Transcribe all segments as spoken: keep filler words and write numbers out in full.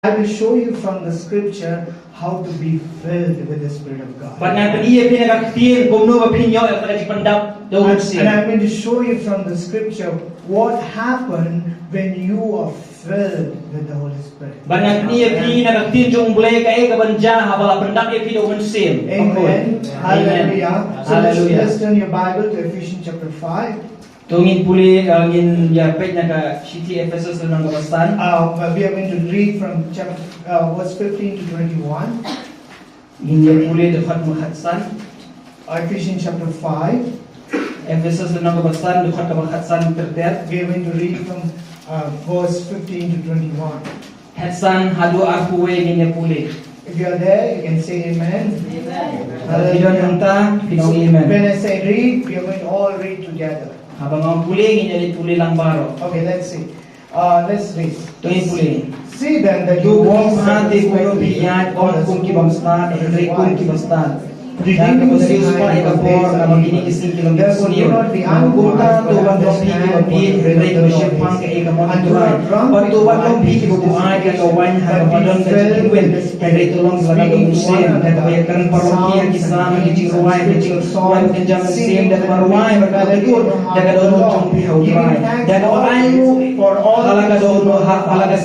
I will show you from the scripture how to be filled with the Spirit of God. Bad ngan pyni ïa phi na ka ktien kumno ba phin ïoh ïa ka jingpyndap da u Mynsiem. And I'm going to show you from the scripture what happened when you are filled with the Holy Spirit. Bad ngan pyni ïa phi na ka ktien jong U Blei kaei kaban jia haba la pyndap ïa phi da u Mynsiem. Amen. Hallelujah. So let's, let's turn your Bible to Ephesians chapter five. To ngin pule, uh, ngin ïa peit na ka shithi Ephesus lynnong kaba san. Uh, we are going to read from chapter, uh, verse fifteen to twenty-one. Ngin ïa pule dkhot kaba khatsan. Ephesians chapter five. Ephesus lynnong kaba san, dkhot kaba khatsan ter ter. We are going to read from, uh, verse fifteen to twenty-one. Khatsan haduh arphew wei ngin ïa pule. If you are there, you can say amen. Amen. Hallelujah. Phi don hangta, phin ong amen. When I say read, we are going to all read together. Haba nga ong pule, ngin ïa pule lang baroh. Okay, let's see. Uh, let's read. To ngin pule. See then that you walk circumspectly, not as fools, but as wise, redeeming the time, because the days are evil. Therefore, do not be unwise, but understanding what the will of the Lord is. And do not drunk with wine, but be sober, but be filled with the Spirit, speaking to one another in psalms and hymns and spiritual songs, singing with melody and melody in your heart to the Lord, giving thanks always for all these things to God our Father in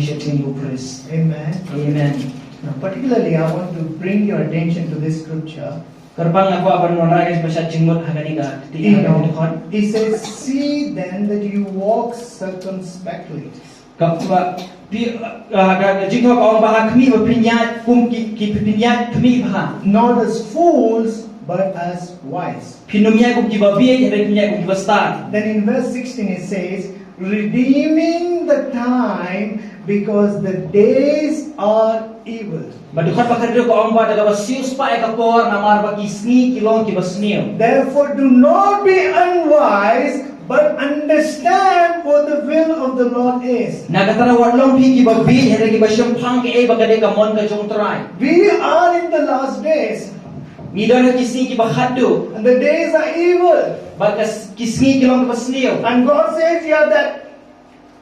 Christ Jesus. Amen. Now, particularly, I want to bring your attention to this scripture. Kyrpang nga kwah ban wanrah ka jingmut ha kane ka, ha kane ka dkhot. He says, "See then that you walk circumspectly." Ka, ka, phi, ah, ka, ka jingthoh ka ong ba ha khmih ba phin ïaid kum ki, ki phin ïaid khmih bha. Not as fools, but as wise. Phin ym ïaid kum kiba bieit, hynrei phin ïaid kum kiba stad. Then in verse sixteen it says, "Redeeming the time, because the days are evil." Bad dkhot ba khathynriew ka ong ba da kaba siewspah ïa ka por namar ba ki sngi ki long kiba sniew. Therefore, do not be unwise, but understand what the will of the Lord is. Na kata ruh wat long phi kiba bieit, hynrei kiba shemphang kaei ba ka dei ka mon ka jong U Trai. We are in the last days. Ngi don ha ki sngi kiba khatduh. And the days are evil. Bad ka s-, ki sngi ki long kiba sniew. And God says here that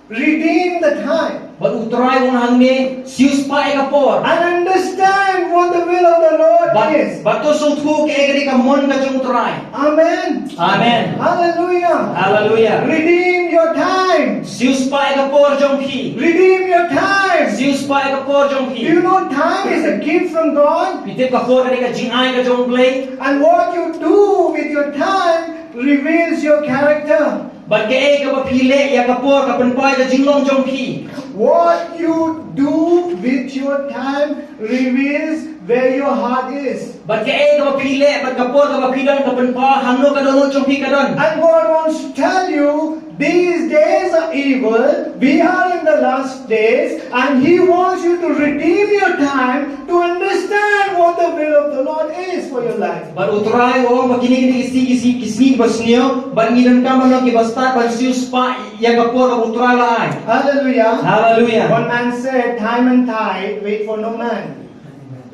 redeem the time. Bad U Trai u ong hangne, siewspah ïa ka por. And understand what the will of the Lord is. Bad, bad to sngewthuh kaei ka dei ka mon ka jong U Trai. Amen. Amen. Hallelujah. Hallelujah. Redeem your time. Siewspah ïa ka por jong phi. Redeem your time. Siewspah ïa ka por jong phi. Do you know time is a gift from God? Phi tip ka por ka dei ka jingai ka jong U Blei. And what you do with your time reveals your character. Bad kaei kaba phi leh ïa ka por ka pynpaw ïa ka jinglong jong phi. What you do with your time reveals where your heart is. Bad kaei kaba phi leh bad ka por kaba phi don ka pynpaw hangno ka dohnud jong phi ka don. And God wants to tell you, these days are evil, we are in the last days, and He wants you to redeem your time to understand what the will of the Lord is for your life. Bad U Trai u ong ba kine, kine ki sngi, ki sngi, ki sngi kiba sniew, bad ngi donkam ban long kiba stad ban siewspah ïa ka por kaba U Trai u la ai. Hallelujah. Hallelujah. One man said, "Time and tide wait for no man."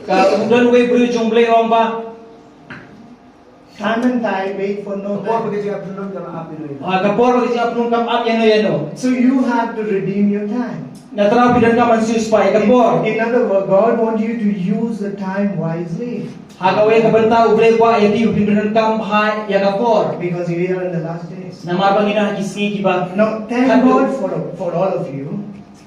Ka, u don uwei u briew jong U Blei u ong ba Time and tide wait for no man. Ka por bad ka jingïapynlong kam ap ïano ïano. Ah, ka por bad ka jingïapynlong kam ap ïano ïano. So you have to redeem your time. Nangta phi donkam ban siewspah ïa ka por. In, in other words, God wants you to use the time wisely. Ha kawei ka bynta U Blei u kwah ïa phi ba phin donkam bha ïa ka por. Because we are in the last days. Namar ba ngi don ha ki sngi kiba khatduh. Now, thank God for, for all of you.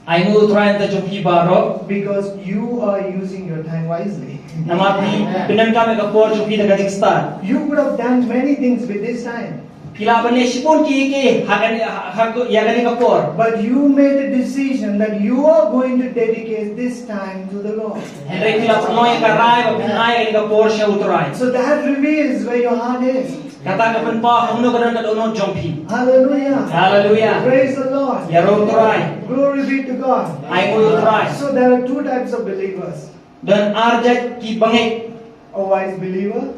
Ai nguh ïa U Trai na ka bynta jong phi baroh. Because you are using your time wisely. Namar phi pyndonkam ïa ka por jong phi da ka jingstad. You could have done many things with this time. Phi lah ban leh shibun ki, ki, ha kane, ha, ha, ïa kane ka por. But you made a decision that you are going to dedicate this time to the Lord. Hynrei phi la pynlong ïa ka rai ba phin ai ïa kane ka por sha U Trai. So that reveals where your heart is. Kata ka pynpaw hangno ka don ka dohnud jong phi. Hallelujah. Hallelujah. Praise the Lord. Ïaroh U Trai. Glory be to God. Ai nguh ïa U Trai. So there are two types of believers. Don ar jait ki bangeit. A wise believer.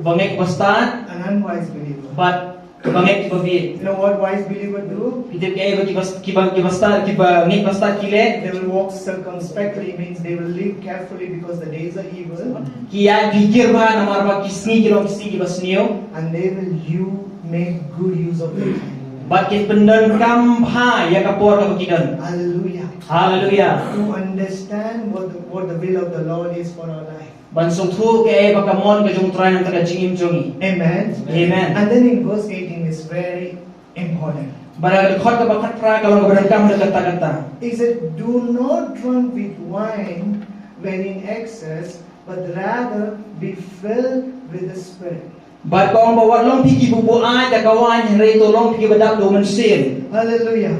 Bangeit bastad. An unwise believer. Bad bangeit ba bieit. You know what wise believer do? Phi tip kaei ba ki bas-, ki ba, ki bastad, ki bangeit bastad ki leh? They will walk circumspectly, means they will live carefully because the days are evil. Ki ïa, ki kyrpad namar ba ki sngi ki long ki sngi kiba sniew. And they will you make good use of the time. Bad kin pyndonkam bha ïa ka por kaba ki don. Hallelujah. Haleluia. To understand what the, what the will of the Lord is for our life. Ban sngewthuh kaei ba ka mon ka jong U Trai na ka bynta ka jingim jong ngi. Amen. Amen. And then in verse eighteen is very important. Bad ha ka dkhot kaba khatphra ka long kaba donkam ha kata kata. He said, "Do not drunk with wine wherein excess, but rather be filled with the Spirit." Bad ka ong ba wat long phi kiba buaid da ka wain, hynrei to long phi kiba dap da U Mynsiem. Hallelujah.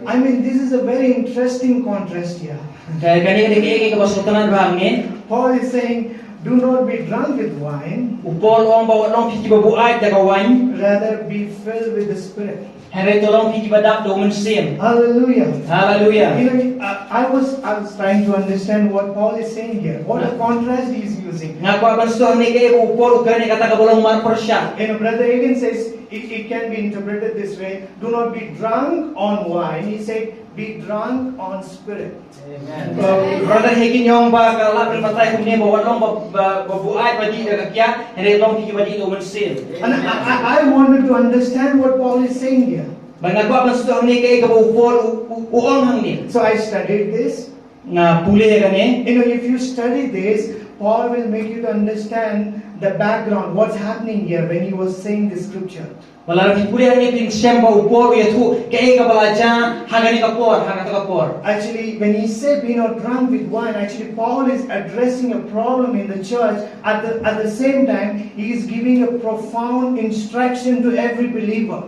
I mean, this is a very interesting contrast here. Ka kane ka dei kaei kaba sngewtynnat bha hangne. Paul is saying, "Do not be drunk with wine, U Paul u ong ba wat long phi kiba buaid da ka wain, rather be filled with the Spirit." hynrei to long phi kiba dap da U Mynsiem. Hallelujah. Haleluia. You know, I, I was I was trying to understand what Paul is saying here. What a contrast he is using. Nga kwah ban sngewthuh hangne kaei ba U Paul u kren ïa kata kaba long marpyrshah. You know, Brother Hagin says it, it can be interpreted this way. "Do not be drunk on wine." He said, "Be drunk on spirit." Uh, Brother Hagin u ong ba ka lah ban batai kumne ba wat long ba, ba, ba buaid ba dih da ka kiad, hynrei long phi kiba dih da U Mynsiem. And I, I, I wanted to understand what Paul is saying here. Bad nga kwah ban sngewthuh hangne kaei kaba U Paul u, u, u ong hangne. So I studied this. Nga pule ïa kane. You know, if you study this, Paul will make you to understand the background, what's happening here when he was saying the scripture. Wat la phi pule hangne phin shem ba U Paul u ïathuh kaei kaba la jia ha kane ka por, ha kata ka por. Actually, when he said, "Be not drunk with wine," actually, Paul is addressing a problem in the church. At the, at the same time, he is giving a profound instruction to every believer.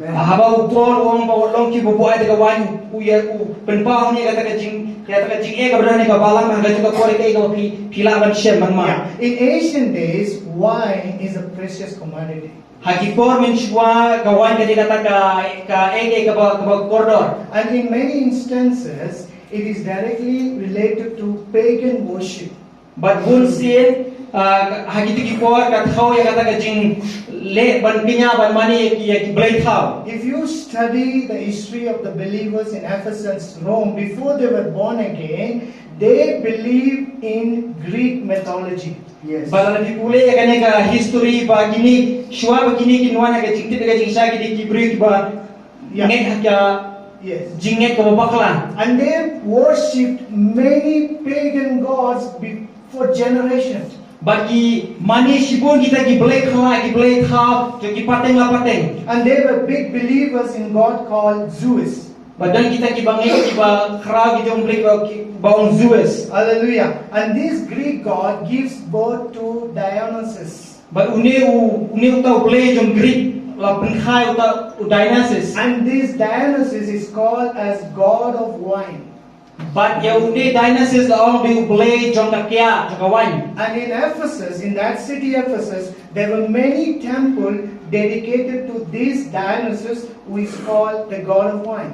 Haba U Paul u ong ba wat long kiba buaid da ka wain, u ïa, u pynpaw hangne kata ka jing, kata ka jingeh kaba don ha ka balang, ha kata ka por kaei kaba phi, phi lah ban shem ban mad. Yeah. In ancient days, wine is a precious commodity. Ha ki por mynshuwa ka wain ka dei kata ka, kaei kaei kaba, kaba kordor. And in many instances, it is directly related to pagan worship. Bad bun sien, ah, ha kito ki por ka thaw ïa kata ka jingleh ban kñia ban mane ïa ki, ïa ki blei thaw. If you study the history of the believers in Ephesus, Rome, before they were born again, they believed in Greek mythology. Yes. Bad lada phi pule ïa kane ka history ba kine, shuwa ba kine kin wan ha ka jingtip ïa ka jingshai, ki dei ki briew kiba, yeah, ngeit ha ka, yes, jingngeit kaba bakla. And they worshipped many pagan gods be-, for generations. Bad ki mane shibun kita ki blei khla, ki blei thaw jong ki pateng la pateng. And they were big believers in god called Zeus. Bad don kita kiba ngeit, kiba khraw ki jong u blei ba, kiba ong Zeus. Hallelujah. And this Greek god gives birth to Dionysus. Bad une u, une uta u blei jong Greek la pynkha ïa uta u Dionysus. And this Dionysus is called as god of wine. Bad ïa une Dionysus la ong u dei u blei jong ka kiad, jong ka wain. And in Ephesus, in that city Ephesus, there were many temples dedicated to this Dionysus, who is called the god of wine.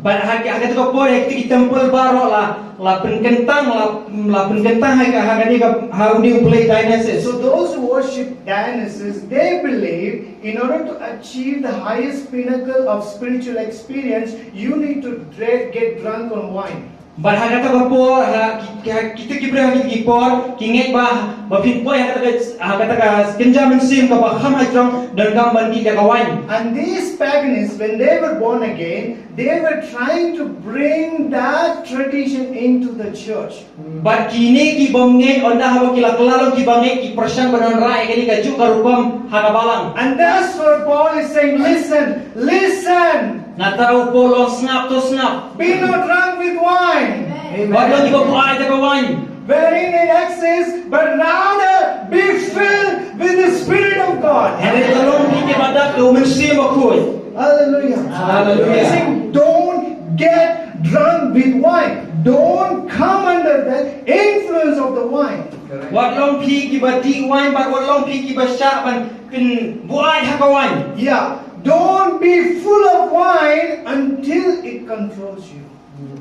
Bad ha ki, ha kata ka por ha kito ki temple baroh la, la pynkyntang, la, la pynkyntang ha ka, ha kane ka, ha une u blei Dionysus. So those who worship Dionysus, they believe in order to achieve the highest pinnacle of spiritual experience, you need to dra-, get drunk on wine. Bad ha kata ka por, ha ki, ha kito ki briew ha kito ki por ki ngeit ba, ba phin poi ha kata ka, ha kata ka kynja mynsiem kaba kham hajrong, donkam ban dih da ka wain. And these paganists, when they were born again, they were trying to bring that tradition into the church. Bad kine ki bym ngeit, ynda haba ki la kylla long kiba ngeit, ki pyrshang ban wanrah ïa kane kajuh ka rukom ha ka balang. And that's where Paul is saying, "Listen, listen." Nangta u Paul u ong, sngap, to sngap. Be not drunk with wine, Wat long kiba buaid da ka wain. wherein is excess, but rather be filled with the Spirit of God. Hynrei to long phi kiba dap da u Mynsiem Bakhuid. Hallelujah. Hallelujah. He's saying, "Don't get drunk with wine. Don't come under the influence of the wine." Wat long phi kiba dih wain, bad wat long phi kiba shah ban pynbuaid ha ka wain. Yeah. Don't be full of wine until it controls you.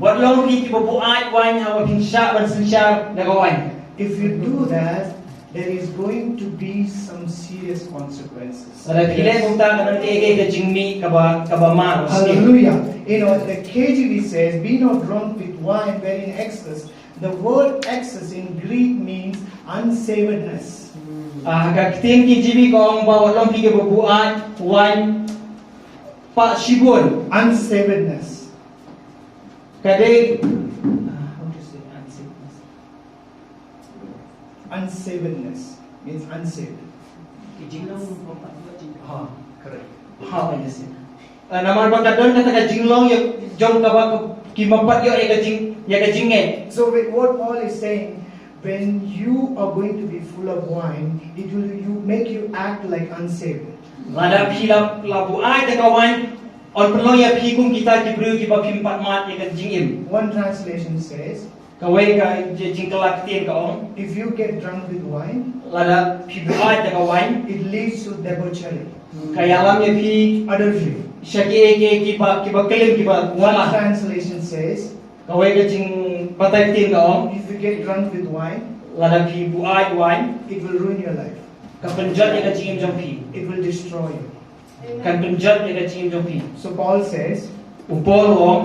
Wat long phi kiba buaid wain haba phin shah ban synshar da ka wain. If you do that, there is going to be some serious consequences. Lada phi leh kumta ka don kaei kaei ka jingmih kaba, kaba mar. Hallelujah. You know, the K J V says, "Be not drunk with wine wherein excess." The word excess in Greek means unsavoriness. Ah, ha ka ktien K J V ka ong ba wat long phi kiba buaid wain. Pat shibun. Unsaved-ness. Ka dei, ah, how to say unsaved-ness? Unsaved-ness means unsaved. Ki jinglong bym pat ïoh jingkyrkhu. Ha, correct. Ha, I see. Ah, namar ba ka don kata ka jinglong ïa jong kaba ki bym pat ïoh ïa ka jing, ïa ka jingngeit. So with what Paul is saying, when you are going to be full of wine, it will you make you act like unsaved. Lada phi la, la buaid da ka wine, yn pynlong ïa phi kum kita ki briew kiba phim pat mad ïa ka jingim. One translation says, kawei ka jingkylla ktien ka ong, if you get drunk with wine, lada phi buaid da ka wine, it leads to debauchery, ka ïalam ïa phi, adultery, sha kiei kiei kiba, kiba klim, kiba wala. One translation says, kawei ka jingbatai ktien ka ong, if you get drunk with wine, lada phi buaid wine, it will ruin your life. Ka pynjot ïa ka jingim jong phi. It will destroy you. Kan pynjot ïa ka jingim jong phi. So Paul says, u Paul u ong,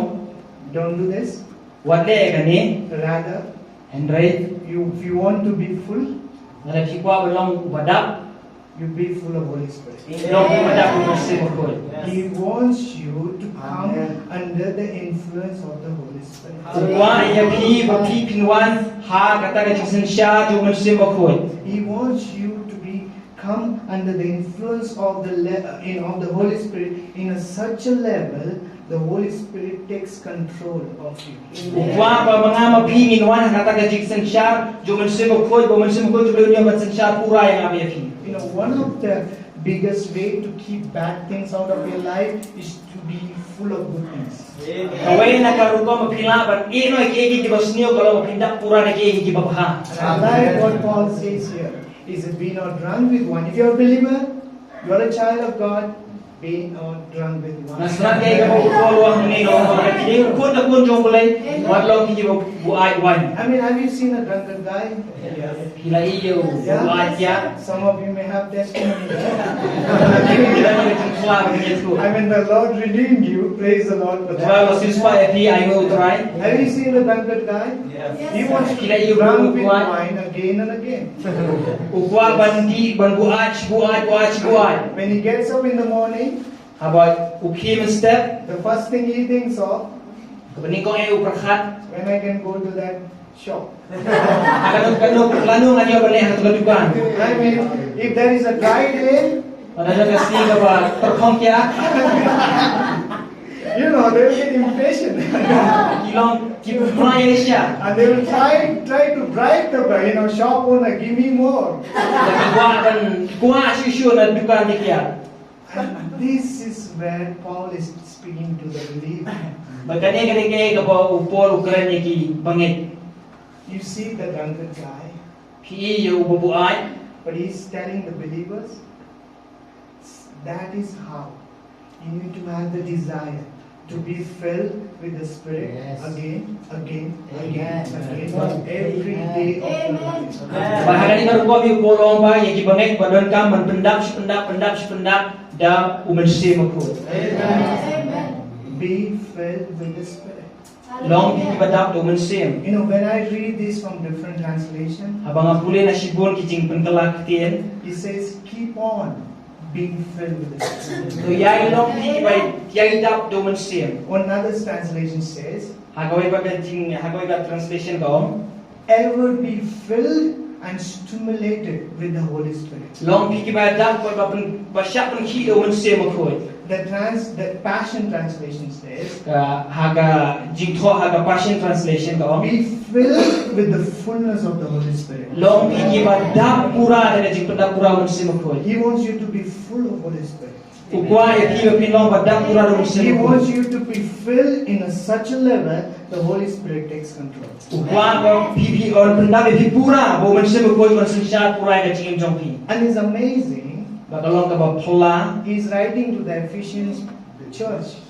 don't do this. Wat leh ïa kane. Rather, hynrei, you, if you want to be full, lada phi kwah ban long uba dap, you be full of Holy Spirit. Long uba dap u Mynsiem Bakhuid. He wants you to come under the influence of the Holy Spirit. U kwah ïa phi ba phi phin wan ha kata ka jingsynshar jong u Mynsiem Bakhuid. He wants you to be come under the influence of the le- uh, in of the Holy Spirit in a such a level the Holy Spirit takes control of you. U kwah ba ma nga ma phi ngin wan ha kata ka jingsynshar jong u Mynsiem Bakhuid, ba u Mynsiem Bakhuid u dei uba synshar pura ïa nga bad ïa phi. You know, one of the biggest way to keep bad things out of your life is to be full of good things. Kawei na ka rukom ba phi lah ban ïeh noh ïa kiei kiei kiba sniew ka long ba phin dap pura da kiei kiei kiba bha. And I like what Paul says here. Is it be not drunk with wine? If you're a believer, you're a child of God, be not drunk with wine. Nga sngewtynnat ïa kaba u Paul u ong hangne, u ong ba ki dei ki khun ki khun jong U Blei, wat long ki kiba buaid wine. I mean, have you seen a drunkard guy? Phi la ïohi ïa u buaid kiad? Some of you may have testimony. Ki la ïohi ïa u buaid kiad. I mean, the Lord redeemed you. Praise the Lord for that. Ba la siewspah ïa phi, ai nguh ïa U Trai. Have you seen the drunkard guy? Yes. He wants to be drunk with wine again and again. U kwah ban dih, ban buaid, buaid, buaid, buaid. When he gets up in the morning, haba u khie mynstep, the first thing he thinks of, kaba nyngkong eh u pyrkhat, when I can go to that shop. Ha kano kano ka lano ngan ïoh ban leit ha kato ka dukan. I mean, if there is a dry day, lada don ka sngi kaba tyrkhong kiad. You know, they will get impatient. Ki long ki pynlong ïa sha. And they will try, try to bribe the, you know, shop owner, give me more. Ki kwah ban, ki kwah shuh shuh na dukan kiad. And this is where Paul is speaking to the believer. Bad kane ka dei kaei kaba u Paul u kren ïa ki bangeit. You see the drunkard guy. Phi ïohi ïa u babuaid. But he's telling the believers, that is how you need to have the desire to be filled with the Spirit again, again, again, again, every day of your life. Bad ha kane ka rukom u Paul u ong ba ïa ki bangeit ba donkam ban pyndap shi pyndap, pyndap shi pyndap da u Mynsiem Bakhuid. Be filled with the Spirit. Long phi kiba dap da u Mynsiem. You know, when I read this from different translation, haba nga pule na shibun ki jingpynkylla ktien, it says, keep on being filled with the Spirit. To ïai long phi kiba ïai dap da u Mynsiem. Another translation says, ha kawei pat ka jing, ha kawei pat ka translation ka ong, ever be filled and stimulated with the Holy Spirit. Long phi kiba dap bad ba pyn, ba shah pynkhih da u Mynsiem Bakhuid. The trans, the Passion Translation says, ka, ha ka jingthoh ha ka Passion Translation ka ong, be filled with the fullness of the Holy Spirit. Long phi kiba dap pura da ka jingpyndap pura u Mynsiem Bakhuid. He wants you to be full of Holy Spirit. U kwah ïa phi ba phin long ba dap pura da u Mynsiem Bakhuid. He wants you to be filled in a such a level the Holy Spirit takes control. U kwah ba phi, phi, un pyndap ïa phi pura, ba u Mynsiem Bakhuid un synshar pura ïa ka jingim jong phi. And it's amazing. Bad ka long kaba phylla. He's writing to the Ephesians church.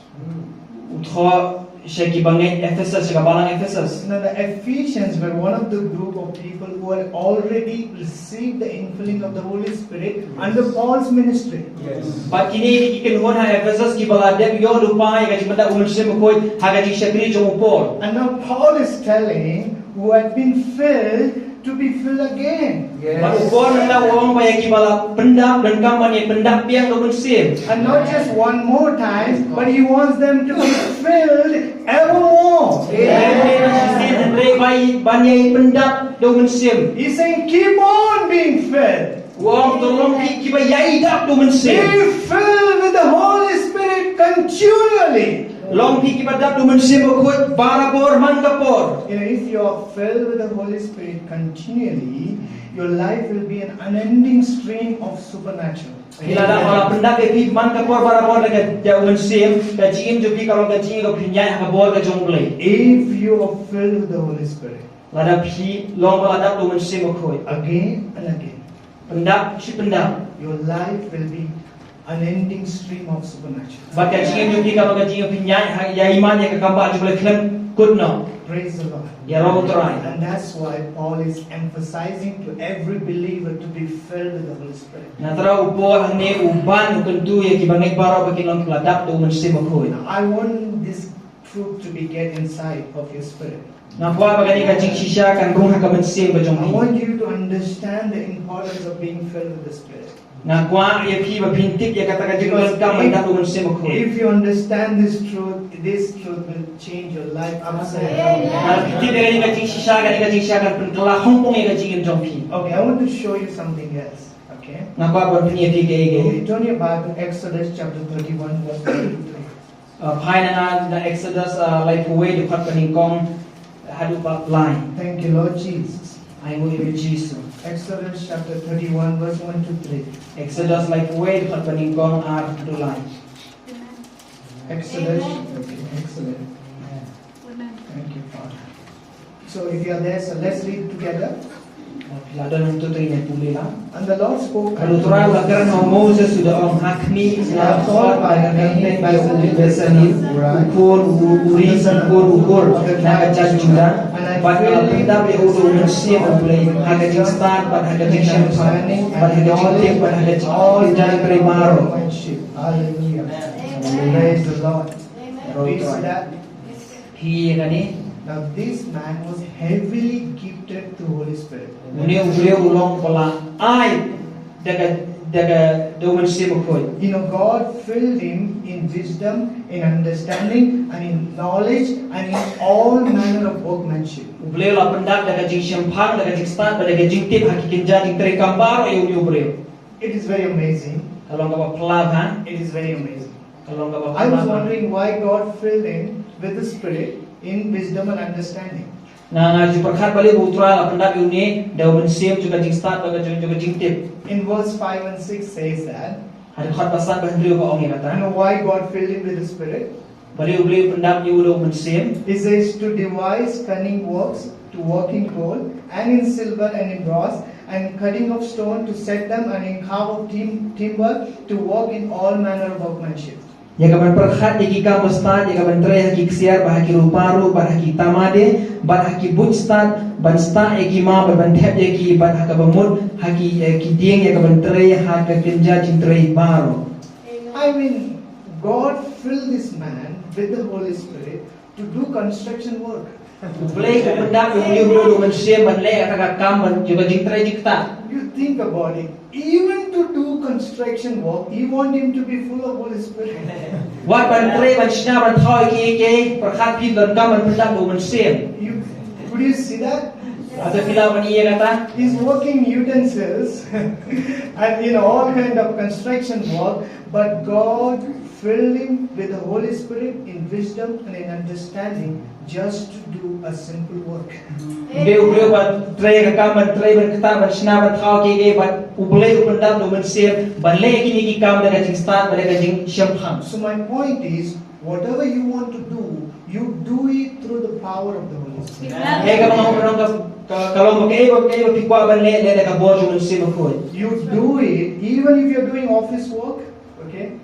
U thoh sha ki bangeit Ephesus, sha ka balang Ephesus. Now the Ephesians were one of the group of people who had already received the infilling of the Holy Spirit under Paul's ministry. Bad kine ki kynhun ha Ephesus kiba la dep ïoh lypa ïa ka jingpyndap u Mynsiem Bakhuid ha ka jingshakri jong u Paul. And now Paul is telling who had been filled to be filled again. Bad u Paul mynta u ong ba ïa kiba la pyndap donkam ban ïa pyndap biang da u Mynsiem. And not just one more time, but he wants them to be filled evermore. Hynrei ban ïa pyndap da u Mynsiem. He's saying, keep on being filled. U ong to long phi kiba ïai dap da u Mynsiem. Be filled with the Holy Spirit continually. Long phi kiba dap da u Mynsiem Bakhuid barabor man ka por. You know, if you are filled with the Holy Spirit continually, your life will be an unending stream of supernatural. Phi la dap, la pyndap ïa phi man ka por barabor da ka, da u Mynsiem, ka jingim jong phi ka long ka jingim kaba pynïaid ha ka bor ka jong U Blei. If you are filled with the Holy Spirit, Lada phi long ba la dap da u Mynsiem Bakhuid. Again and again. Pyndap shi pyndap. Your life will be unending stream of supernatural. Bad ka jingim jong phi ka long ka jingim pynïaid ha, ïa iman ïa ka kam ba jong U Blei khlem kut noh. Praise the Lord. Ïaroh U Trai. And that's why Paul is emphasizing to every believer to be filled with the Holy Spirit. Nangta u Paul hangne u ban u kyntu ïa kiba ngeit baroh ba kin long kiba la dap da u Mynsiem Bakhuid. Now, I want this truth to be get inside of your spirit. Nga kwah ba kane ka jingshisha kan rung ha ka mynsiem ka jong phi. I want you to understand the importance of being filled with the Spirit. Nga kwah ïa phi ba phin tip ïa kata ka jingdonkam ban dap da u Mynsiem Bakhuid. If you understand this truth, this truth will change your life upside down. Lada phi tip ïa kane ka jingshisha, kane ka jingshisha kan pynkylla hongpong ïa ka jingim jong phi. Okay, I want to show you something else. Okay. Nga kwah ban pyni ïa phi kaei kaei. Okay, turn your Bible, Exodus chapter thirty-one, verse one to three. Uh, phai na nga na Exodus, uh, laiphew wei dkhot ba nyngkong haduh ba lai. Thank you, Lord Jesus. Ai nguh ïa U Jisu. Exodus chapter thirty-one, verse one to three. Exodus laiphew wei dkhot ba nyngkong ar haduh lai. Exodus. Okay, excellent. Thank you, Father. So if you are there, so let's read together. Phi la don hangto te ngin ïa pule lang. And the Lord spoke. Bad U Trai u la kren ha u Moses, u da ong, ha khmih, la khot bad ka kyrteng ïa u Bezalel, u khun u Uri, u khun u Hur, na ka jaid Judah, bad nga la pyndap ïa u da u Mynsiem U Blei ha ka jingstad bad ha ka jingshemphang bad ha ka jingtip bad ha ka jingkynja jingtrei baroh. Hallelujah. Praise the Lord. Praise that. Phi ïa kane. Now this man was heavily gifted through Holy Spirit. Une u briew u long ba la ai da ka, da ka, da u Mynsiem Bakhuid. You know, God filled him in wisdom, in understanding, and in knowledge, and in all manner of workmanship. U Blei u la pyndap da ka jingshemphang, da ka jingstad, bad da ka jingtip ha ki kynja jingtrei kam baroh ïa une u briew. It is very amazing. Ka long kaba phylla bha. It is very amazing. Ka long kaba phylla bha. I was wondering why God filled him with the Spirit in wisdom and understanding. Nga, nga ju pyrkhat balei ba U Trai u la pyndap ïa une da u mynsiem jong ka jingstad bad ka jong, jong ka jingtip. In verse five and six says that. Ha dkhot ba san bad hynriew ka ong ïa kata. You know why God filled him with the Spirit? Balei U Blei u pyndap ïa u da u mynsiem? He says, to devise cunning works, to work in gold, and in silver, and in bronze, and cutting of stone, to set them, and in carve of tim-, timber, to work in all manner of workmanship. Ïa ka ban pyrkhat ïa ki kam bastad, ïa ka ban trei ha ki ksiar, bad ha ki rupa ruh, bad ha ki tamade, bad ha ki buit stad, ban stad ïa ki maw, bad ban thep ïa ki, bad ha kaba mut, ha ki, eh, ki dieng, ïa ka ban trei ha ka kynja jingtrei baroh. I mean, God filled this man with the Holy Spirit to do construction work. U Blei u pyndap ïa u da u mynsiem ban leh kata ka kam ban jong ka jingtrei jingktah. You think about it. Even to do construction work, he want him to be full of Holy Spirit. Wat ban trei ban shna ban thaw ïa kiei kiei, pyrkhat phi donkam ban pyndap da u mynsiem. You, could you see that? Hato phi lah ban ïohi ïa kata? He's working utensils and, you know, all kind of construction work, but God filled him with the Holy Spirit in wisdom and in understanding just to do a simple work. Ym dei u briew ba trei ka kam ban trei ban ktah ban shna ban thaw kiei kiei, bad U Blei u pyndap da u mynsiem ban leh kine ki kam da ka jingstad bad da ka jingshemphang. So my point is, whatever you want to do, you do it through the power of the Holy Spirit. Amen. Kaei kaba nga ong ka, ka, ka long ba kaei ba, kaei ba phi kwah ban leh, leh da ka bor jong u Mynsiem Bakhuid. You do it even if you're doing office work, okay?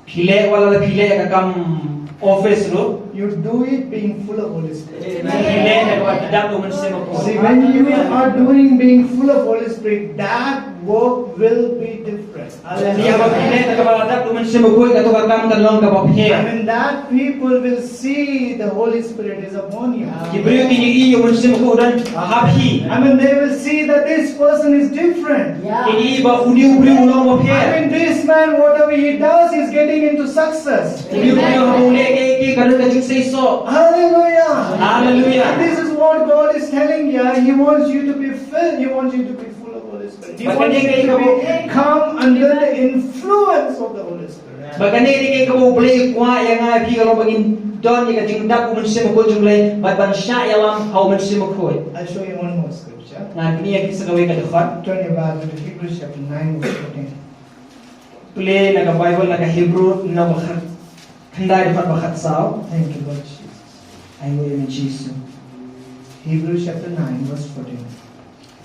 Phi leh wat la phi leh ka kam office ruh. You do it being full of Holy Spirit. Amen. Phi leh da kaba dap da u Mynsiem Bakhuid. See, when you are doing being full of Holy Spirit, that Work will be different. Ïa kaba phi leh na ka bynta u Mynsiem Bakhuid, kato ka kam kan long kaba pher. I mean, that people will see the Holy Spirit is upon you. Ki briew kin ïohi ïa u Mynsiem Bakhuid u don ha phi. I mean, they will see that this person is different. Kin ïohi ba une u briew u long ba pher. I mean, this man, whatever he does, he's getting into success. Une u briew haba u leh kiei kiei ka don ka jingseisoh. Hallelujah. Hallelujah. And this is what God is telling you. He wants you to be filled. He wants you to be full of Holy Spirit. He wants you to be, come under the influence of the Holy Spirit. Ba kane ka dei kaei kaba U Blei u kwah ïa nga ïa phi, ka long ba ngin don ïa ka jingdap u Mynsiem Bakhuid jong U Blei bad ban shah ïalam ha u Mynsiem Bakhuid. I'll show you one more scripture. Ngan pyni ïa phi sa kawei ka dkhot. Turn your Bible to Hebrews chapter nine, verse fourteen. Plie na ka Baibl na ka Hebru lynnong ba khat, khyndai dkhot ba khatsaw. Thank you, Lord Jesus. Ai nguh ïa me Jisu. Hebrews chapter nine, verse fourteen.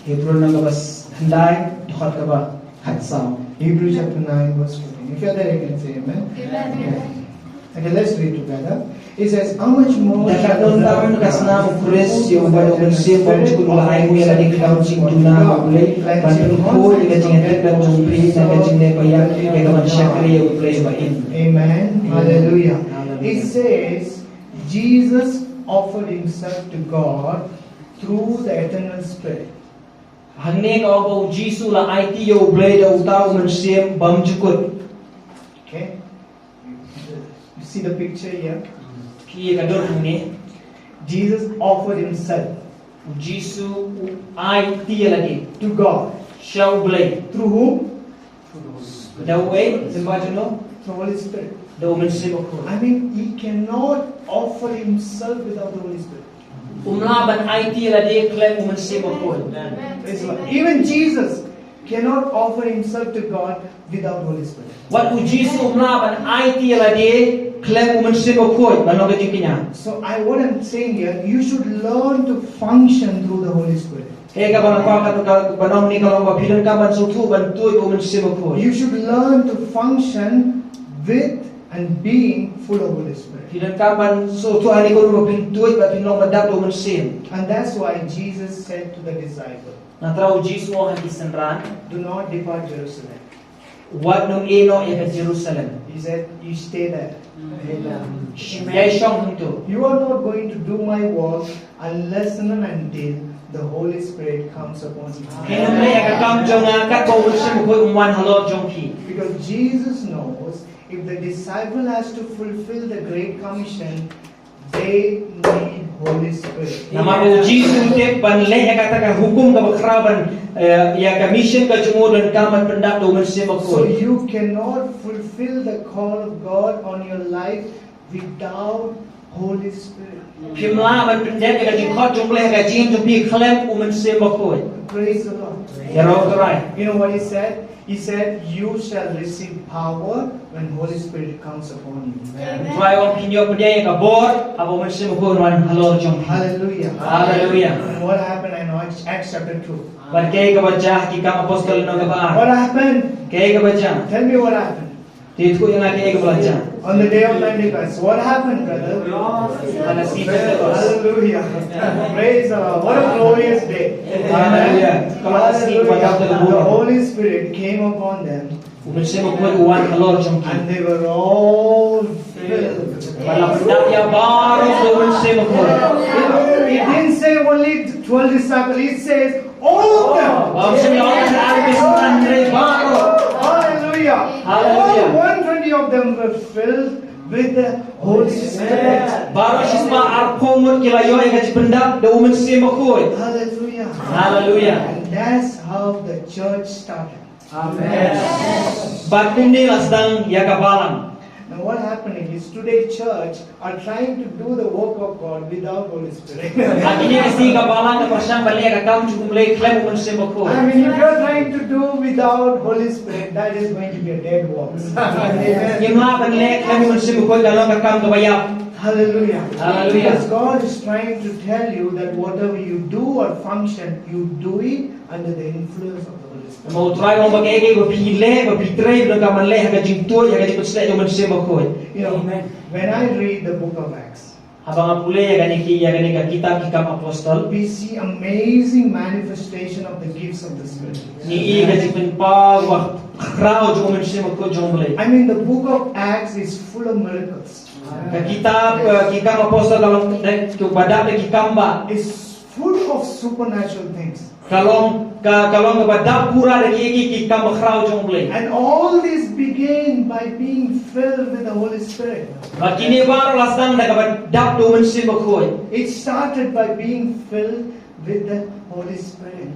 Hebru lynnong ba khyndai dkhot kaba khatsaw. Hebrews chapter nine, verse fourteen. If you're there, you can say amen. Amen. Okay. Okay, let's read together. It says, "How much more shall the blood of Christ, who through the Spirit was once offered for you, cleanse you from all your sins and make you holy?" Amen. Hallelujah. Hallelujah. It says, Jesus offered himself to God through the eternal Spirit. Hangne ka ong ba u Jisu u la aiti ïa U Blei da uta u Mynsiem Bymjukut. Okay? You see the picture here? Phi ïohi ïa ka dur hangne. Jesus offered himself. U Jisu u aiti ïa lade. To God. Sha U Blei. Through whom? Da uwei, symbai jong no? The Holy Spirit. Da u Mynsiem Bakhuid. I mean, he cannot offer himself without the Holy Spirit. Um lah ban aiti ïa lade khlem u Mynsiem Bakhuid. Praise the Lord. Even Jesus cannot offer himself to God without Holy Spirit. Wat u Jisu um lah ban aiti ïa lade khlem u Mynsiem Bakhuid ban long ka jingkñia. So I, what I'm saying here, you should learn to function through the Holy Spirit. Kaei kaba nga kwah ka, ka, ban ong ne ka long ba phi donkam ban sngewthuh ban tuid bad u Mynsiem Bakhuid. You should learn to function with and being full of Holy Spirit. Phi donkam ban sngewthuh hangne kumno ba phin tuid bad phin long ba dap da u Mynsiem. And that's why Jesus said to the disciple, Nangta u Jisu u ong ha ki synran, "Do not depart Jerusalem." Wat nym ïeh noh ïa ka Jerusalem. He said, "You stay there." Amen. Ïai shong hangto. "You are not going to do my work unless and until the Holy Spirit comes upon you." Phin ym leh ïa ka kam jong nga katba u Mynsiem Bakhuid um wan halor jong phi. Because Jesus knows if the disciple has to fulfill the Great Commission, they need Holy Spirit. Namar u Jisu u tip ban leh ïa kata ka hukum kaba khraw ban, eh, ïa ka mission ka jong u donkam ban pyndap da u Mynsiem Bakhuid. So you cannot fulfill the call of God on your life without Holy Spirit. Phim lah ban pyndep ïa ka jingkhot jong U Blei ha ka jingim jong phi khlem u Mynsiem Bakhuid. Praise the Lord. Ïaroh U Trai. You know what he said? He said, "You shall receive power when Holy Spirit comes upon you." Amen. U Trai u ong phin ïoh pdiang ïa ka bor haba u Mynsiem Bakhuid un wan halor jong phi. Hallelujah. Hallelujah. And what happened in Acts, Acts chapter two? Bad kaei kaba jia ha Ki Kam Apostol lynnong kaba ar? What happened? Kaei kaba jia? Tell me what happened. Te ïathuh ïa nga kaei kaba la jia. On the day of Pentecost, what happened, brother? Ha ka sngi Pentecost. Hallelujah. Praise the Lord. What a glorious day. Hallelujah. Ka long ka sngi kaba dap da ka burom. The Holy Spirit came upon them. U Mynsiem Bakhuid u wan halor jong ki. And they were all filled. Bad la pyndap ïa baroh da u Mynsiem Bakhuid. It didn't say only twelve disciples, it says all of them. Ba ym shym la ong ar ki synran hynrei baroh. Hallelujah. Hallelujah. All one twenty of them were filled with the Holy Spirit. Baroh shispah arphew ngut ki la ïoh ïa ka jingpyndap da u Mynsiem Bakhuid. Hallelujah. Hallelujah. And that's how the church started. Amen. Bad kumne la sdang ïa ka balang. Now what happening is today church are trying to do the work of God without Holy Spirit. Ha kine ki sngi ka balang ka pyrshang ban leh ka kam jong U Blei khlem u Mynsiem Bakhuid. I mean, if you're trying to do without Holy Spirit, that is going to be a dead work. Ngim lah ban leh khlem u Mynsiem Bakhuid, ka long ka kam kaba ïap. Hallelujah. Hallelujah. Because God is trying to tell you that whatever you do or function, you do it under the influence of the Holy Spirit. Namar U Trai u ong ba kaei kaei ba phi leh, ba phi trei, phi donkam ban leh ha ka jingtuid, ha ka jingpynshlur jong u Mynsiem Bakhuid. You know, when I read the book of Acts, Haba nga pule ïa kane ki, ïa kane ka kitab Ki Kam Apostol, we see amazing manifestation of the gifts of the Spirit. Ngi i ka jingpynpaw ba khraw jong u Mynsiem Bakhuid jong U Blei. I mean, the book of Acts is full of miracles. Ka kitab, eh, Ki Kam Apostol ka long, eh, ka ba dap da ki kam ba. Is full of supernatural things. Ka long, ka, ka long kaba dap pura da ki, ki, ki kam ba khraw jong U Blei. And all this began by being filled with the Holy Spirit. Bad kine baroh la sdang da kaba dap da u Mynsiem Bakhuid. It started by being filled with the Holy Spirit.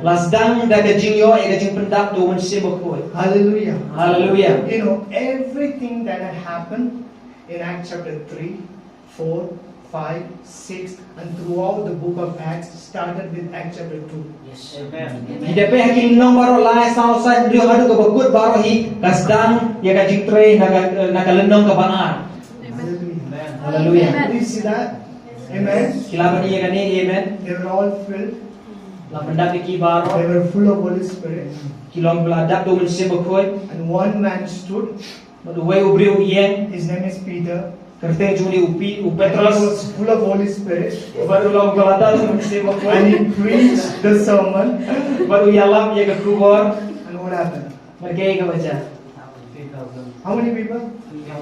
La sdang da ka jingïoh ïa ka jingpyndap da u Mynsiem Bakhuid. Hallelujah. Hallelujah. You know, everything that had happened in Acts chapter three, four, five, six, and throughout the book of Acts, started with Acts chapter two. Yes. Amen. Ngi da peit ha ki lynnong baroh lai, saw, san, hynriew haduh kaba kut baroh hi, ka sdang ïa ka jingtrei na ka, na ka lynnong kaba ar. Hallelujah. Hallelujah. Do you see that? Amen. Ki la ban ïa kane, amen. They were all filled. La pyndap ïa ki baroh. They were full of Holy Spirit. Ki long ba la dap da u Mynsiem Bakhuid. And one man stood. Bad uwei u briew u ïeng. His name is Peter. Kyrteng jong u u Pi-, u Petros. He was full of Holy Spirit. Bad u long ba la dap da u Mynsiem Bakhuid. And he preached the sermon. Bad u ïalam ïa ka khubor. And what happened? Bad kaei kaba jia? How many people?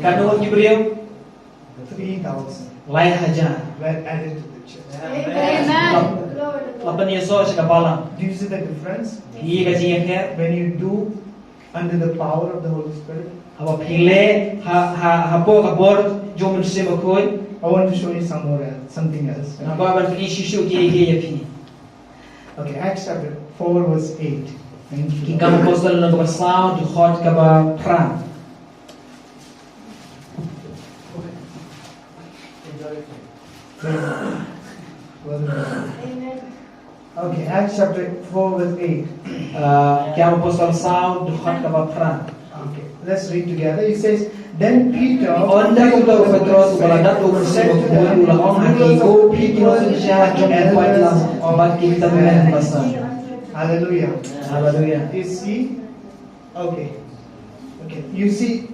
Katno ki briew? Three thousand. Lai hajar. Were added to the church. Amen. La, la pynïasoh sha ka balang. Do you see the difference? Ïa ka jingïapher. When you do under the power of the Holy Spirit. Haba phi leh ha, ha, hapoh ka bor jong u Mynsiem Bakhuid. I want to show you some more else, something else. Nga kwah ban pyni shuh shuh kiei kiei ïa phi. Okay, Acts chapter four, verse eight. Thank you. Ki Kam Apostol lynnong kaba saw, dkhot kaba phra. Amen. Okay, Acts chapter four, verse eight. Uh, Ki Kam Apostol saw, dkhot kaba phra. Okay, let's read together. It says, then Peter, ynda kumta u Petros uba la dap da u Mynsiem Bakhuid u la ong ha ki, ko phi ki nongsynshar jong ki paidlang bad ki tymmen basan. Hallelujah. Hallelujah. You see? Okay. Okay. You see,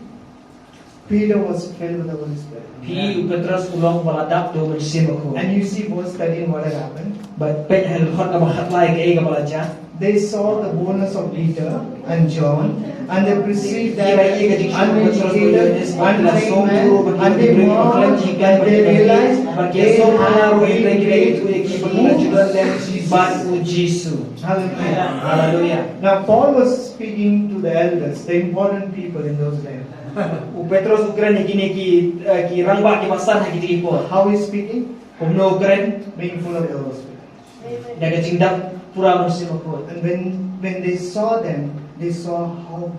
Peter was filled with the Holy Spirit. Phi, u Petros u long ba la dap da u Mynsiem Bakhuid. And you see verse thirteen, what had happened? Bad peit ha dkhot kaba khatlai kaei kaba la jia. They saw the boldness of Peter and John, and they perceived that uneducated, untrained man, and they marveled, and they realized they had been made fools. Bad u Jisu. Hallelujah. Hallelujah. Now, Paul was speaking to the elders, the important people in those days. U Petros u kren ïa kine ki, eh, ki rangbah ki basan ha kine ki por. How is speaking? Kumno u kren? Being full of the Holy Spirit. Da ka jingdap pura Mynsiem Bakhuid. And when, when they saw them, they saw how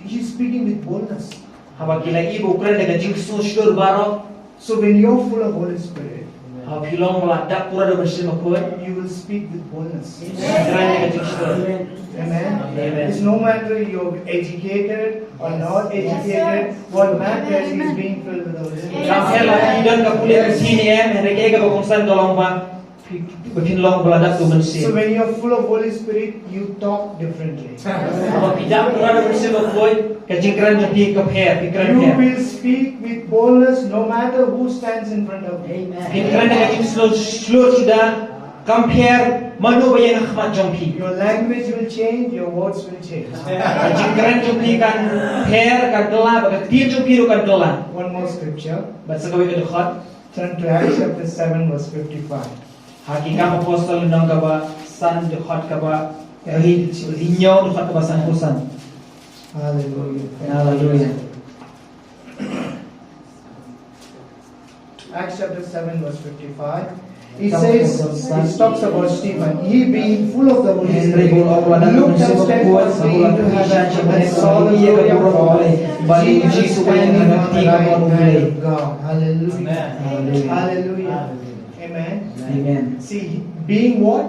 he's speaking with boldness. Haba ki la ïohi ba u kren da ka jingsngew shlur baroh. So when you're full of Holy Spirit, haba phi long ba la dap pura da u Mynsiem Bakhuid, you will speak with boldness. Phi kren da ka jingshlur. Amen. Amen. It's no matter you're educated or not educated, what matters is being filled with the Holy Spirit. Kam pher la phi don ka pule ka sini em, hynrei kaei kaba kongsan ka long ba phi, ba phin long ba la dap da u Mynsiem. So when you're full of Holy Spirit, you talk differently. Haba phi dap pura da u Mynsiem Bakhuid, ka jingkren jong phi ka pher, phi kren pher. You will speak with boldness no matter who stands in front of you. Amen. Phin kren da ka jingshlur, shlur shuh da, kam pher mano ba ïeng ha khmat jong phi. Your language will change, your words will change. Ka jingkren jong phi kan pher, kan kylla, bad ka ktien jong phi ruh kan kylla. One more scripture. Bad sa kawei ka dkhot. Turn to Acts chapter seven, verse fifty-five. Ha Ki Kam Apostol lynnong kaba san, dkhot kaba, eh, hynñiew, dkhot kaba sanphew san. Hallelujah. Hallelujah. Acts chapter seven, verse fifty-five. It says, it talks about Stephen. He being full of the Holy Spirit, looked up steadfastly into heaven and saw the glory of God, Jesus standing on the right hand of God. Hallelujah. Amen. Hallelujah. Amen. Amen. See, being what?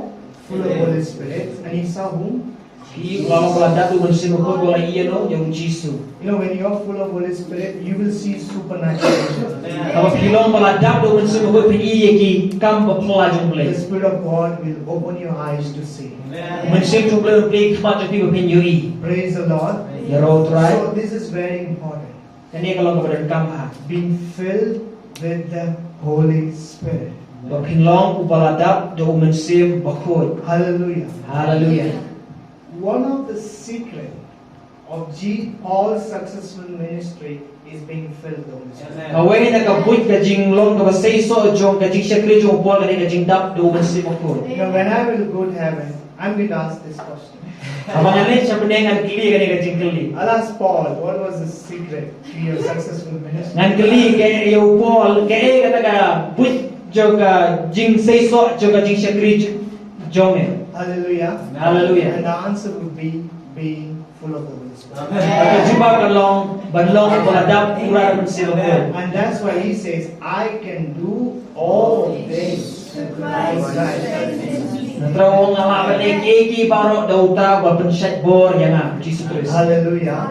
Full of Holy Spirit. And he saw whom? Phi, u la long ba la dap da u Mynsiem Bakhuid, u la ïohi ïa u Jisu. You know, when you're full of Holy Spirit, you will see supernatural things. Haba phi long ba la dap da u Mynsiem Bakhuid, phin ïohi ïa ki kam ba phylla jong U Blei. The Spirit of God will open your eyes to see. U Mynsiem jong U Blei un plie ki khmat jong phi ba phin ïohi. Praise the Lord. Ïaroh U Trai. So this is very important. Kane ka long kaba donkam bha. Being filled with the Holy Spirit. Ba phin long uba la dap da u Mynsiem Bakhuid. Hallelujah. Hallelujah. One of the secret of G- Paul's successful ministry is being filled with the Holy Spirit. Kawei na ka buit ka jinglong kaba seisoh jong ka jingshakri jong u Paul ka dei ka jingdap da u Mynsiem Bakhuid. Now, when I will go to heaven, I'm going to ask this question. Haba ngan leit sha bneng ngan kylli kane ka jingkylli. I'll ask Paul, what was the secret to your successful ministry? Ngan kylli ïa u Paul kaei kata ka buit jong ka jingseisoh jong ka jingshakri jong me. Hallelujah. Hallelujah. And the answer would be being full of the Holy Spirit. Bad ka jubab ka long ban long uba la dap pura da u Mynsiem Bakhuid. And that's why he says, I can do all things through Christ. Nangta u ong nga lah ban leh kiei kiei baroh da uta uba pynshait bor ïa nga, Jisu Khrist. Hallelujah.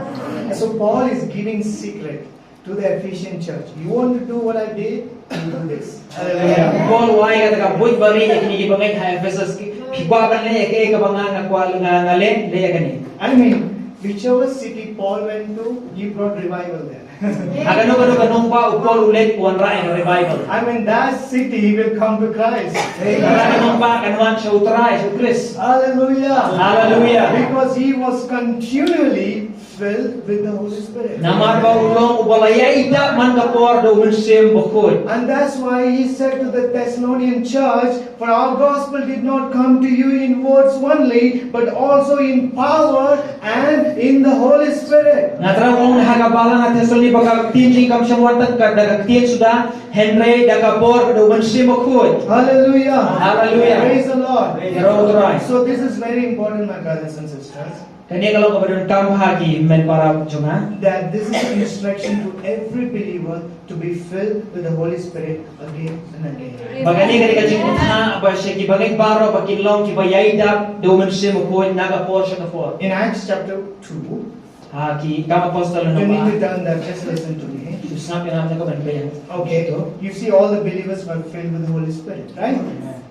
So Paul is giving secret to the Ephesian church. You want to do what I did? You do this. Hallelujah. Paul u ai kata ka buit ba ri ïa kine ki bangeit ha Ephesus, ki kwah ban leh ïa kaei kaba nga nga kwah nga nga leh, leh ïa kane. I mean, whichever city Paul went to, he brought revival there. Ha kano kano ka nongbah u Paul u leit u wanrah ïa ka revival. I mean, that city he will come to Christ. Ha kano ka nongbah kan wan sha u Trai, sha u Khrist. Hallelujah. Hallelujah. Because he was continually filled with the Holy Spirit. Namar ba u long uba la ïai dap man ka por da u Mynsiem Bakhuid. And that's why he said to the Thessalonian church, for our gospel did not come to you in words only, but also in power and in the Holy Spirit. Nga trai ong ha ka balang ha Thessaloni ba ka ktien jong ngi kam shym wan tang da ka ktien suda, hynrei da ka bor da u Mynsiem Bakhuid. Hallelujah. Hallelujah. Praise the Lord. Ïaroh u Trai. So this is very important, my brothers and sisters. Kane ka long kaba donkam ha ki hynmen para jong nga. That this is an instruction to every believer to be filled with the Holy Spirit again and again. Ba kane ka dei ka jingpynthah ba sha ki bangeit baroh ba kin long kiba ïai dap da u Mynsiem Bakhuid na ka por sha ka por. In Acts chapter two, ha ki Kam Apostol, you need to turn that, just listen to me. Sngap ïa nga, ka ban peit. Okay, you see all the believers were filled with the Holy Spirit, right?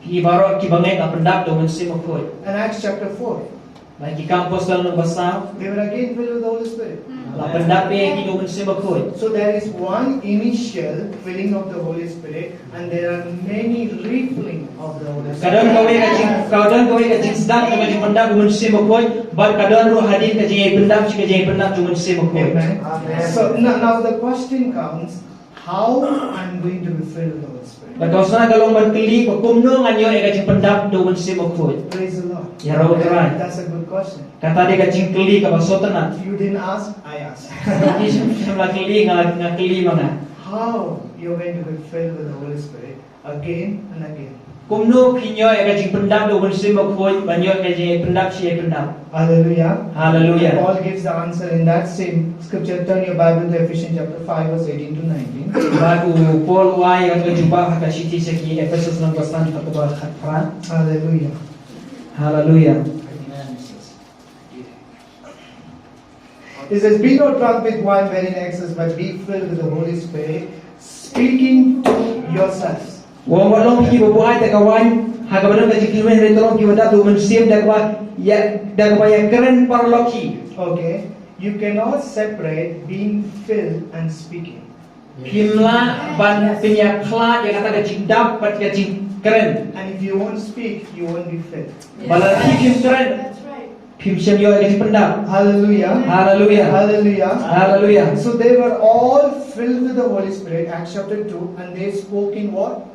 Ki baroh ki bangeit la pyndap da u Mynsiem Bakhuid. And Acts chapter four. Ba ki Kam Apostol lynnong ba saw. They were again filled with the Holy Spirit. La pyndap ïa ki da u Mynsiem Bakhuid. So there is one initial filling of the Holy Spirit, and there are many refilling of the Holy Spirit. Ka don kawei ka jing, ka don kawei ka jingsdang ka jingpyndap da u Mynsiem Bakhuid, bad ka don ruh hadien ka jingïai pyndap shi ka jingïai pyndap da u Mynsiem Bakhuid. Amen. So now, now the question comes, how I'm going to be filled with the Holy Spirit? Bad ka shong ka long ban kylli ba kumno ngan ïoh ïa ka jingpyndap da u Mynsiem Bakhuid. Praise the Lord. Ïaroh u Trai. That's a good question. Kata dei ka jingkylli kaba sngewtynnat. You didn't ask, I asked. Ki shym, shym la kylli, nga, nga kylli ma nga. How you're going to be filled with the Holy Spirit again and again? Kumno phin ïoh ïa ka jingpyndap da u Mynsiem Bakhuid, ban ïoh ïa ka jingpyndap shi ïa pyndap. Hallelujah. Hallelujah. Paul gives the answer in that same scripture. Turn your Bible to Ephesians chapter five, verse eighteen to nineteen. Bad u Paul u ai ïa ka jubab ha ka shithi sha ki Ephesus lynnong ba san, dkhot ba khatphra. Hallelujah. Hallelujah. Amen. It says, be not drunk with wine wherein excess, but be filled with the Holy Spirit, speaking to yourselves. Wat ym long phi kiba buaid da ka waiñ ha kaba don ka jingkyrmen, hynrei to long phi kiba dap da u Mynsiem, da kaba ïa, da kaba ïakren paralok hi. Okay. You cannot separate being filled and speaking. Phim lah ban pynïakhlad ïa kata ka jingdap bad ka jingkren. And if you won't speak, you won't be filled. Ba lada phi phim kren, phim shym ïoh ïa ka jingpyndap. Hallelujah. Hallelujah. Hallelujah. Hallelujah. So they were all filled with the Holy Spirit, Acts chapter two, and they spoke in what?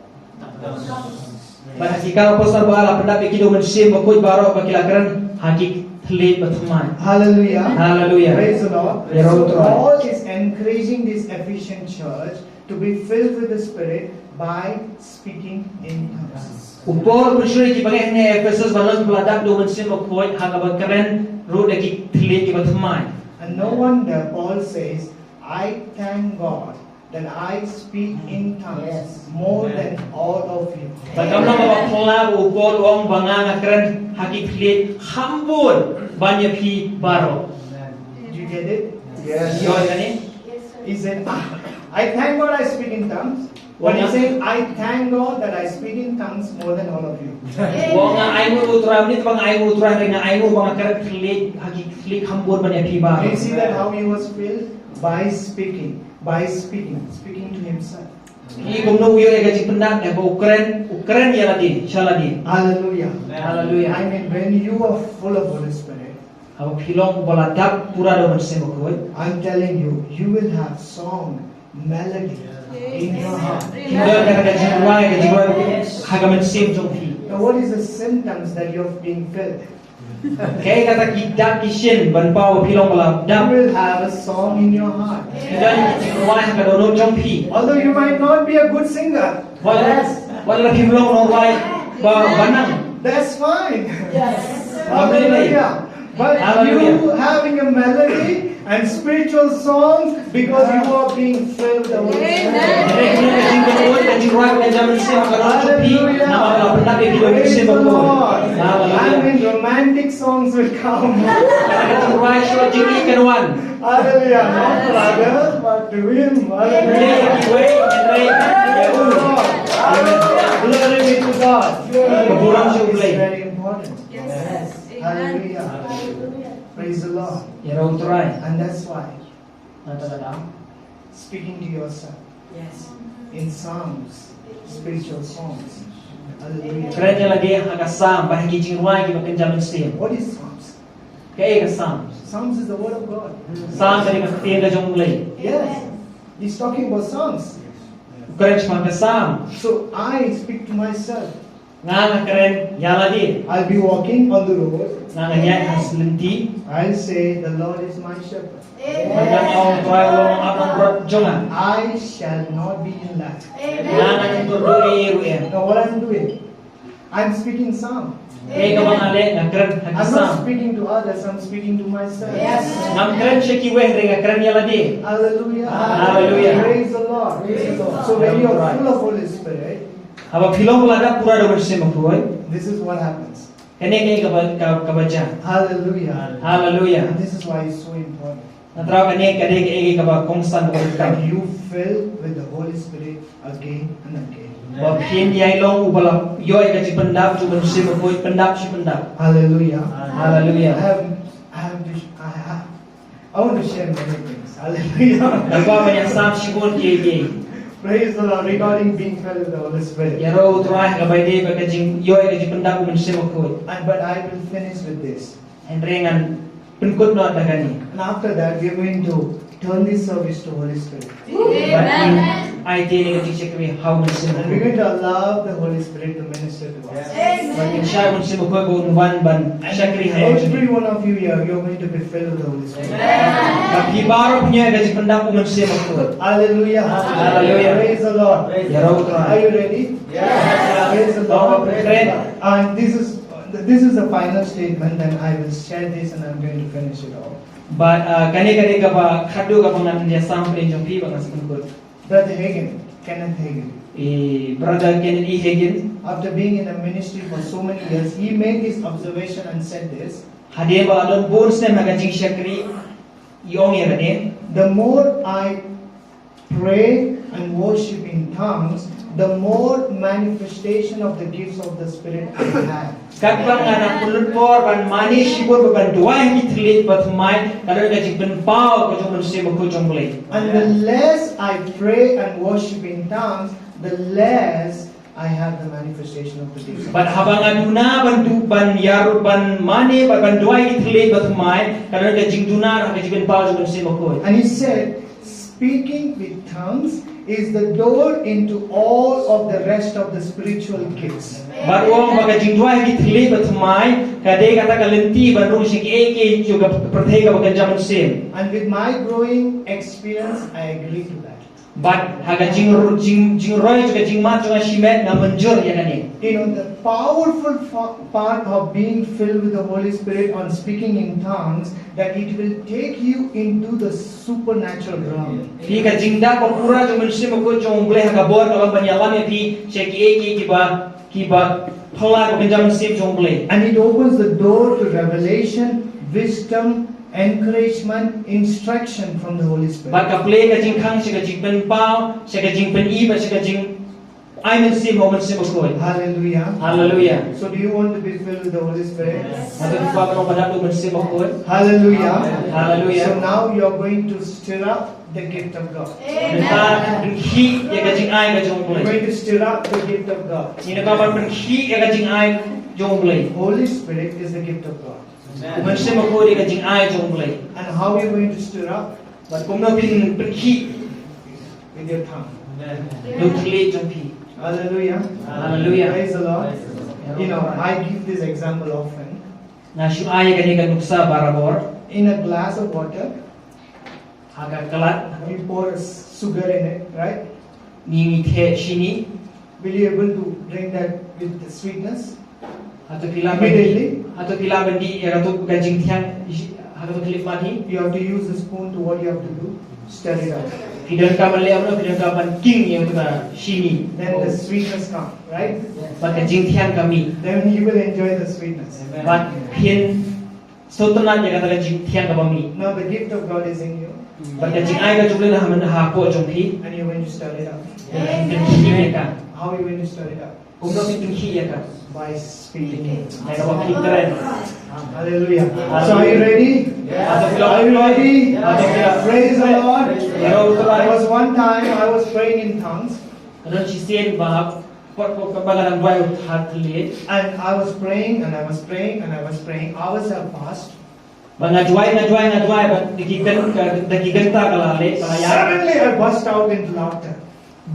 Bad ha ki Kam Apostol ba ar la pyndap ïa ki da u Mynsiem Bakhuid baroh bad ki la kren ha ki thylliej bathymmai. Hallelujah. Hallelujah. Praise the Lord. Ïaroh u Trai. So Paul is encouraging this Ephesian church to be filled with the Spirit by speaking in tongues. U Paul u pynshlur ïa ki bangeit hangne ha Ephesus ban long kiba la dap da u Mynsiem Bakhuid ha kaba kren ruh da ki thylliej kiba thymmai. And no wonder Paul says, I thank God that I speak in tongues more than all of you. Bad kam long kaba phylla ba u Paul u ong ba nga nga kren ha ki thylliej kham bun ban ïa phi baroh. Did you get it? Yes. Ïoh ïa kane? He said, ah, I thank God I speak in tongues. But he's saying, I thank God that I speak in tongues more than all of you. U ong nga ainguh ïa u Trai, mynta ba nga ainguh ïa u Trai, nga ainguh ba nga kren thylliej ha ki thylliej kham bun ban ïa phi baroh. Do you see that how he was filled? By speaking, by speaking, speaking to himself. Ki kumno u ïoh ïa ka jingpyndap, eh, ba u kren, u kren ïa lade, sha lade. Hallelujah. Hallelujah. I mean, when you are full of Holy Spirit, haba phi long uba la dap pura da u Mynsiem Bakhuid, I'm telling you, you will have song, melody in your heart. Phi don ka, ka jingrwai, ka jingrwai ha ka mynsiem jong phi. Now, what is the symptoms that you have been filled? Kaei kata ki dak ki shin ban paw ba phi long ba la dap? You will have a song in your heart. Phi don ki jingrwai ha ka dohnud jong phi. Although you might not be a good singer, wat la, wat la phim long u nongrwai ba, ba nang. That's fine. Hallelujah. But you having a melody and spiritual songs because you are being filled with the Holy Spirit. Hynrei ka jingkynmaw, ka jingrwai, ka jingpyndap, ka jingpyndap, namar ba la pyndap ïa phi da u Mynsiem Bakhuid. Hallelujah. And when romantic songs will come. Ka jingrwai shuwa jingïeit kan wan. Hallelujah. Not for others, but to Him. Hallelujah. Ïa kiwei, hynrei ïa u. Glory be to God. Ka burom sha U Blei. It's very important. Hallelujah. Praise the Lord. Ïaroh U Trai. And that's why, nangta ka daw, speaking to yourself in psalms, spiritual songs. Hallelujah. Kren ïa lade ha ka Salm, ba ha ki jingrwai kiba kynja mynsiem. What is psalms? Kaei ka Salm? Psalms is the word of God. Salm ka dei ka ktien ka jong U Blei. Yes. He's talking about psalms. U kren shaphang ka Salm. So I speak to myself. Nga, nga kren ïa lade. I'll be walking on the road. Nga, ngan ïaid ha lynti. I'll say, "The Lord is my shepherd." Ngan ong, "U Trai u long u nongap nongpynroi jong nga." I shall not be in lack. Nga, ngan ym kordor ei ei ruh em. Now what I'm doing? I'm speaking Psalm. Kaei kaba nga leh, nga kren ha ki Salm. I'm not speaking to others, I'm speaking to myself. Ngam kren sha kiwei hynrei nga kren ïa lade. Hallelujah. Hallelujah. Praise the Lord. Praise the Lord. So when you are full of Holy Spirit, haba phi long ba la dap pura da u Mynsiem Bakhuid, this is what happens. Kane kaei kaba, ka, kaba jia. Hallelujah. Hallelujah. And this is why it's so important. Nga tharai kane ka dei kaei kaba kongsan kaba jia. That you fill with the Holy Spirit again and again. Ba phin ïai long uba la ïoh ïa ka jingpyndap jong u Mynsiem Bakhuid, pyndap shi pyndap. Hallelujah. Hallelujah. I have, I have to sh-, I have, I want to share many things. Hallelujah. Nga kwah ban ïasam shibun kiei kiei. Praise the Lord. Regarding being filled with the Holy Spirit. Ïaroh U Trai ha kaba ïadei bad ka jingïoh ïa ka jingpyndap u Mynsiem Bakhuid. And, but I will finish with this. Hynrei ngan pynkut noh da kane. And after that, we are going to turn this service to Holy Spirit. Bad ngin aiti ïa ka jingshakri ha u Mynsiem Bakhuid. And we're going to allow the Holy Spirit to minister to us. Bad ngin shai u Mynsiem Bakhuid ba un wan ban shakri ha u. Every one of you here, you're going to be filled with the Holy Spirit. Bad phi baroh phin ïoh ïa ka jingpyndap u Mynsiem Bakhuid. Hallelujah. Hallelujah. Praise the Lord. Ïaroh U Trai. Are you ready? Yes. Praise the Lord. Praise the Lord. And this is, this is the final statement, and I will share this and I'm going to finish it off. Bad, uh, kane ka dei kaba khatduh kaba ngan ïasam pyrshah jong phi bad ngan sa pynkut. Brother Hagin, Kenneth Hagin. Eh, Brother Kenneth E. Hagin. After being in a ministry for so many years, he made this observation and said this. Hadien ba la don bun snem ha ka jingshakri, i ong ïa kane. The more I pray and worship in tongues, the more manifestation of the gifts of the Spirit I have. Katba nga nang pynlut por ban mane shibun bad ban duwai ha ki thylliej bathymmai, ka don ka jingpynpaw ka jong u Mynsiem Bakhuid jong U Blei. And the less I pray and worship in tongues, the less I have the manifestation of the gifts. Bad haba nga duna ban du, ban ïaroh, ban mane, ban, ban duwai ha ki thylliej bathymmai, ka don ka jingduna, ka jingpynpaw jong u Mynsiem Bakhuid. And he said, speaking with tongues is the door into all of the rest of the spiritual gifts. Bad u ong ba ka jingduwai ha ki thylliej bathymmai ka dei kata ka lynti ban rung sha kiei kiei jong ka pyrthei kaba kynja mynsiem. And with my growing experience, I agree to that. Bad ha ka jing, jing, jingroi jong ka jingmad jong nga shimet nga mynjur ïa kane. You know, the powerful fa-, part of being filled with the Holy Spirit on speaking in tongues, that it will take you into the supernatural realm. Phi ka jingdap ba pura jong u Mynsiem Bakhuid jong U Blei ha ka bor ka long ban ïalam ïa phi sha kiei kiei kiba, kiba phylla ka kynja mynsiem jong U Blei. And it opens the door to revelation, wisdom, encouragement, instruction from the Holy Spirit. Bad ka plie ka jingkhang sha ka jingpynpaw, sha ka jingpyni, bad sha ka jing ai mynsiem ha u Mynsiem Bakhuid. Hallelujah. Hallelujah. So do you want to be filled with the Holy Spirit? Hato phi kwah ban long ba dap da u Mynsiem Bakhuid? Hallelujah. Hallelujah. So now you are going to stir up the gift of God. Mynta ngin pynkit ïa ka jingai ka jong U Blei. We're going to stir up the gift of God. Ngin ïa ka ban pynkit ïa ka jingai jong U Blei. Holy Spirit is the gift of God. U Mynsiem Bakhuid ka jingai jong U Blei. And how are you going to stir up? Bad kumno phin pynkit? With your tongue. Lut thylliej jong phi. Hallelujah. Hallelujah. Praise the Lord. You know, I give this example often. Nga shu ai kane ka nuksa barabor. In a glass of water, ha ka klat, we pour sugar in it, right? Ngi, ngi theh shini. Will you able to drink that with the sweetness? Hato phi lah ban dih, immediately? Hato phi lah ban dih ïa kato ka jingthiang ha kato ka khyllipmat hi? You have to use the spoon to what you have to do. Stir it up. Phi donkam ban leh kumno, phi donkam ban king ïa kato ka shini. Then the sweetness come, right? Bad ka jingthiang ka mih. Then you will enjoy the sweetness. Bad phin sngewtynnat ïa kata ka jingthiang kaba mih. Now the gift of God is in you. Bad ka jingai ka jong U Blei ka ha hapoh jong phi. And you're going to stir it up. Phin pynkit ïa ka. How are you going to stir it up? Kumno phin pynkit ïa ka? By speaking. Ïa kaba phi kren. Hallelujah. Hallelujah. So are you ready? Yes. Are you ready? Yes. Praise the Lord. There was one time I was praying in tongues. Ka don shisien ba Pat ko ka ba nga dang duwai ha thylliej. And I was praying, and I was praying, and I was praying. Hours have passed. Ba nga duwai, nga duwai, nga duwai, ba da ki kyn-, ka, da ki kynta ka la leh, ka la ïaid. Suddenly I burst out into laughter.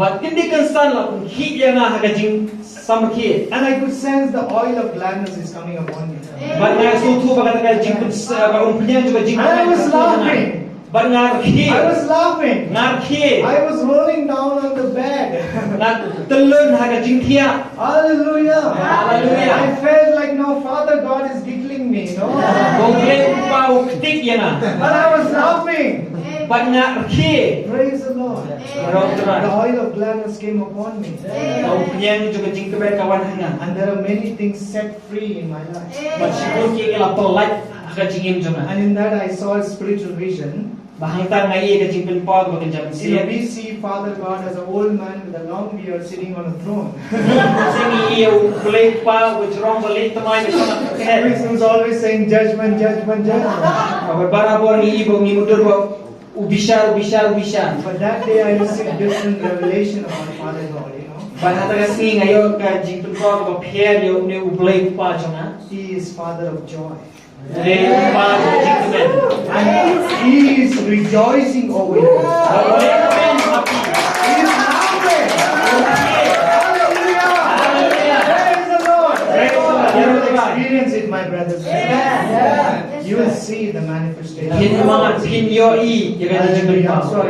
Bad khyndai kynsan la pynkit ïa nga ha ka jingsamrkhie. And I could sense the oil of gladness is coming upon me. Bad nga sngewthuh ba kata ka jingpyn-, ba umphniang jong ka jingpyn-, And I was laughing. Bad nga rkhie. I was laughing. Nga rkhie. I was rolling down on the bed. Nga tyllun ha ka jingthiah. Hallelujah. Hallelujah. I felt like, no, Father God is giggling me, no? Ba U Blei u kpa u ktik ïa nga. But I was laughing. Bad nga rkhie. Praise the Lord. Khublei Trai. The oil of gladness came upon me. Ka umphniang jong ka jingkmen ka wan ha nga. And there are many things set free in my life. Bad shibun ki la pyllait ha ka jingim jong nga. And in that I saw a spiritual vision. Bad hangta nga ïohi ka jingpynpaw kaba kynja mynsiem. You know, we see Father God as an old man with a long beard sitting on a throne. Shisien ngi ïohi U Blei u kpa uba jrong ba leit thymmai ka shong ha ka kyrteng. Who's always saying, "Judgment, judgment, judgment." Bad barabor ngi ïohi ba ngi mutdur ba u bishar, u bishar, u bishar. But that day I received different revelation about Father God, you know. Bad hata ka sngi nga ïoh ka jingpynpaw kaba pher ïa une U Blei u kpa jong nga. He is Father of joy. Une u kpa jong ka jingkmen. And he is rejoicing over you. Bad une u kmen ha phi. He is laughing. Hallelujah. Hallelujah. Praise the Lord. Praise the Lord. You will experience it, my brothers and sisters. Amen. You will see the manifestation. Phin mad, phin ïohi ïa ka jingpynpaw. Hallelujah. I'm sorry.